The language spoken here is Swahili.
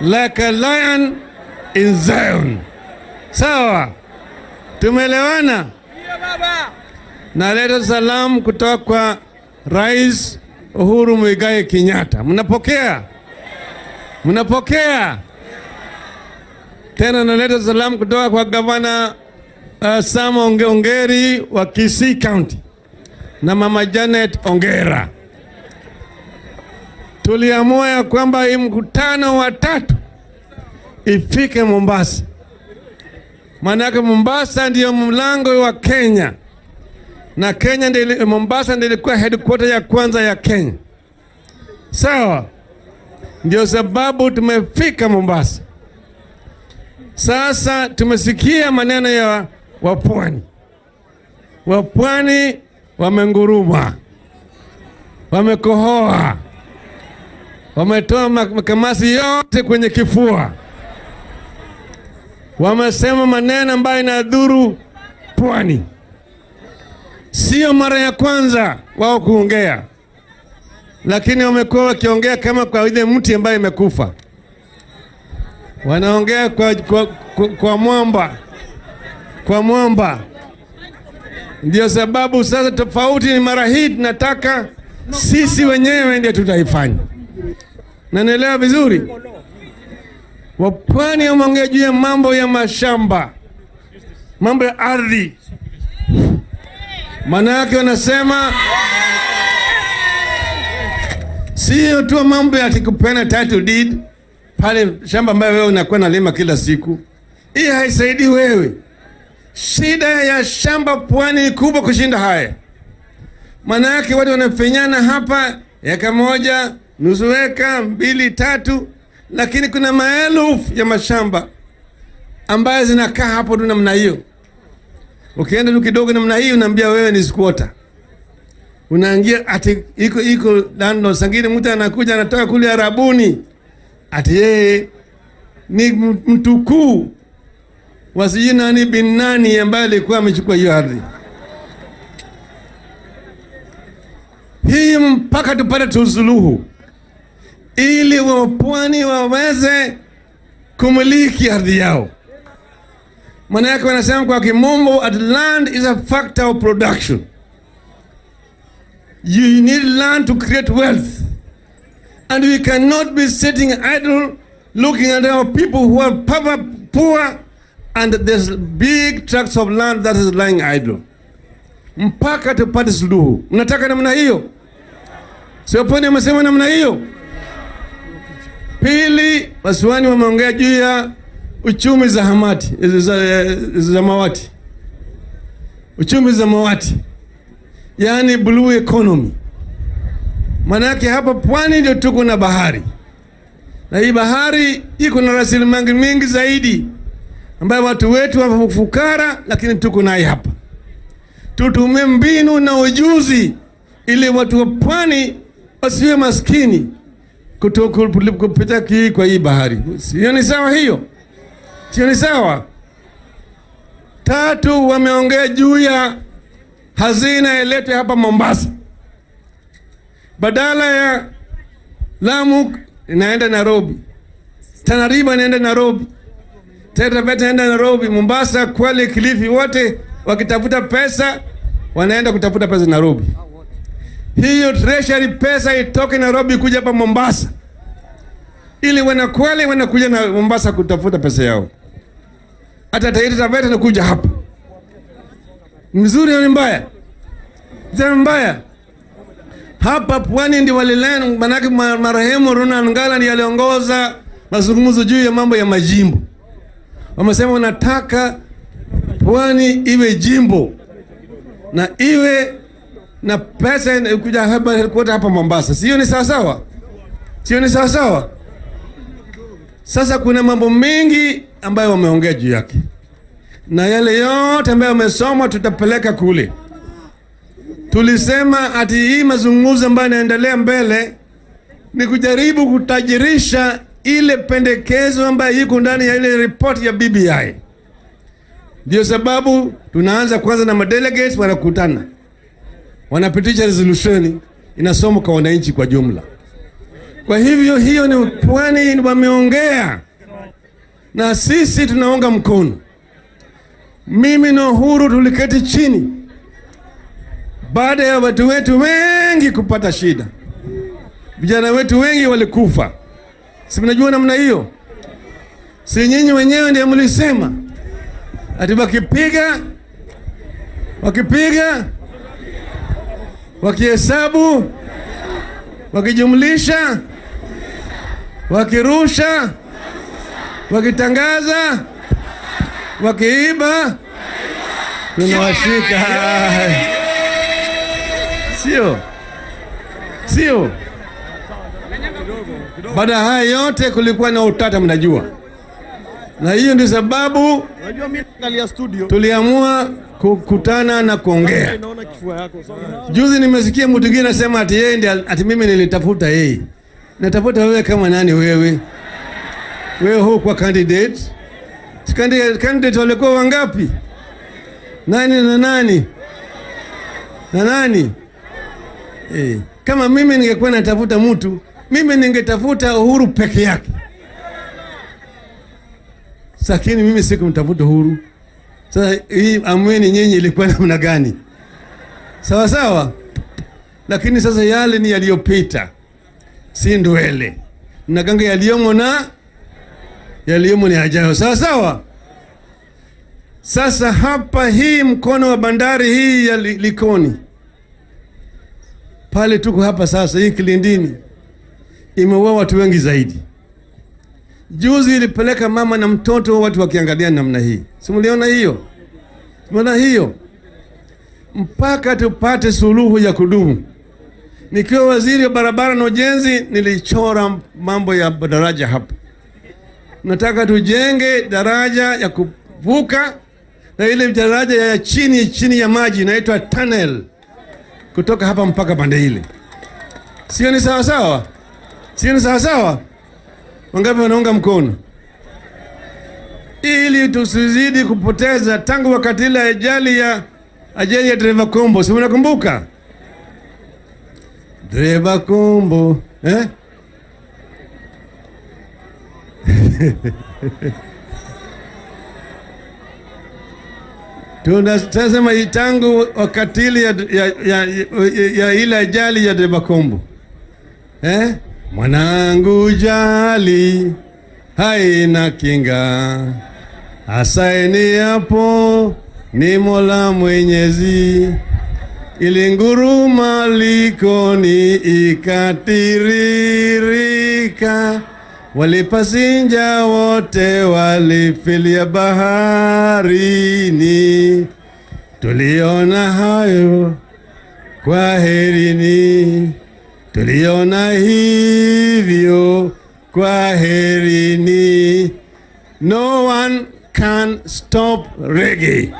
Like a lion in Zion. Sawa, tumeelewana? Naleta salamu kutoka kwa Rais Uhuru Muigai Kenyatta. Mnapokea? Mnapokea? Tena naleta salamu kutoka kwa gavana Sam Ongeri wa Kisii County na Mama Janet Ongera. Tuliamua ya kwamba hii mkutano wa tatu ifike Mombasa, maanake Mombasa ndiyo mlango wa Kenya na Kenya ndiyo, Mombasa ndiyo ilikuwa headquarter ya kwanza ya Kenya. Sawa, ndio sababu tumefika Mombasa. Sasa tumesikia maneno ya wapwani. Wapwani wamenguruma, wamekohoa, wametoa makamasi yote kwenye kifua, wamesema maneno ambayo inadhuru pwani. Sio mara ya kwanza wao kuongea, lakini wamekuwa wakiongea kama kwa ile mti ambayo imekufa. Wanaongea kwa mwamba, kwa mwamba. Ndio sababu sasa tofauti ni mara hii tunataka sisi wenyewe ndio tutaifanya. Na nielewa vizuri, wapwani wameongea juu ya mambo ya mashamba, mambo ya ardhi. Maana yake wanasema sio tu mambo ya kupeana title deed pale shamba ambayo wewe unakuwa nalima kila siku, hii haisaidii wewe. Shida ya shamba pwani kubwa kushinda haya. Maana yake watu wanafinyana hapa eka moja, nusu eka, mbili, tatu, lakini kuna maelfu ya mashamba ambayo zinakaa hapo tu namna hiyo. Ukienda tu kidogo namna hiyo, unaambia wewe ni squatter. Unaingia ati iko landlord, sangine mtu anakuja anatoka kule Arabuni, ati yeye ni mtukuu wa sijui nani bin nani ambaye alikuwa amechukua hiyo ardhi. Hii mpaka tupate suluhu ili wapwani waweze kumiliki ardhi yao. Maana yake wanasema kwa kimombo, at land is a factor of production. You need land to create wealth. And we cannot be sitting idle looking at our people who are poor and there's big tracts of land that is lying idle. Mpaka tupate suluhu. Mnataka namna hiyo? Sio pwani wamesema namna hiyo? Pili, wasiwani wameongea juu ya uchumi za hamati, za mawati. Uchumi za mawati, yaani blue economy. Manake hapa pwani ndio tuko na bahari, na hii bahari iko na rasilimali mingi zaidi ambayo watu wetu wa fukara, lakini tuko naye hapa. Tutumie mbinu na ujuzi ili watu wa pwani wasiwe maskini kupita kwa hii bahari. Sio ni sawa hiyo? Sio ni sawa? Tatu, wameongea juu ya hazina iletwe hapa Mombasa, badala ya Lamu inaenda Nairobi, Tana River inaenda Nairobi, Taita Taveta inaenda Nairobi, Mombasa, Kwale, Kilifi, wote wakitafuta pesa wanaenda kutafuta pesa Nairobi. Hiyo treasury pesa itoke Nairobi kuja hapa Mombasa, ili wanakwale wanakuja na Mombasa kutafuta pesa yao. Hata Taita Taveta nakuja hapa. Mzuri au mbaya? Sema mbaya. Hapa pwani ndio walilani, manake marehemu Ronald Ngala ndiye aliongoza mazungumzo juu ya mambo ya majimbo. Wamesema wanataka pwani iwe jimbo na iwe na pesa kuja hapa headquarter hapa Mombasa. Sio ni sawa sawa? Sio ni sawa sawa? Sasa kuna mambo mengi ambayo wameongea juu yake, na yale yote ambayo wamesoma tutapeleka kule. Tulisema ati hii mazungumzo ambayo yanaendelea mbele ni kujaribu kutajirisha ile pendekezo ambayo iko ndani ya ile report ya BBI. Ndio sababu tunaanza kwanza na madelegates wanakutana, wanapitisha resolution inasomwa kwa wananchi kwa jumla. Kwa hivyo hiyo ni pwani wameongea, na sisi tunaunga mkono. Mimi na Uhuru tuliketi chini baada ya watu wetu wengi kupata shida, vijana wetu wengi walikufa. Si mnajua namna hiyo? Si nyinyi wenyewe ndio mlisema ati wakipiga wakipiga wakihesabu wakijumlisha wakirusha wakitangaza wakiiba tunawashika. Sio, sio. Baada ya haya yote kulikuwa na utata, mnajua, na hiyo ndio sababu Unajua mimi naangalia studio. Tuliamua kukutana na kuongea. Naona kifua yako. Juzi nimesikia mtu mwingine anasema ati yeye ndiye, ati mimi nilitafuta yeye. Natafuta wewe kama nani wewe? Wewe hukuwa candidate. Si candidate walikuwa wangapi? Nani na nani? Na nani? Kama mimi ningekuwa natafuta mtu, mimi ningetafuta Uhuru peke yake. Lakini mimi sikumtafuta Uhuru. Sasa hii amweni nyinyi ilikuwa namna gani? Sawa sawa. Lakini sasa yale ni yaliyopita, si ndwele. Naganga yaliyomo na yaliyomo ni ajayo. Sawa sawa. Sasa hapa hii mkono wa bandari hii ya Likoni pale tuko hapa sasa, hii Kilindini imeua watu wengi zaidi. Juzi ilipeleka mama na mtoto, watu wakiangalia namna hii, si mliona hiyo? Mliona hiyo? Mpaka tupate suluhu ya kudumu. Nikiwa waziri wa barabara na ujenzi, nilichora mambo ya daraja hapa. Nataka tujenge daraja ya kuvuka, na ile daraja ya chini chini ya maji inaitwa tunnel, kutoka hapa mpaka pande ile. Sio ni sawa sawa? Sio ni sawa sawa? Wangapi wanaunga mkono? Ili tusizidi kupoteza tangu wakati ile ajali ya dereva Kombo, si mnakumbuka? Dereva Kombo, eh? Tunasema tangu wakati ile ya ile ajali ya dereva Kombo. Eh? Mwanangu, jali haina kinga, asaini hapo ni Mola Mwenyezi. Ilinguruma Likoni ikatiririka, walipasinja wote walifilia baharini. Tuliona hayo kwaherini, tuliona hivyo kwaherini. No one can stop reggae.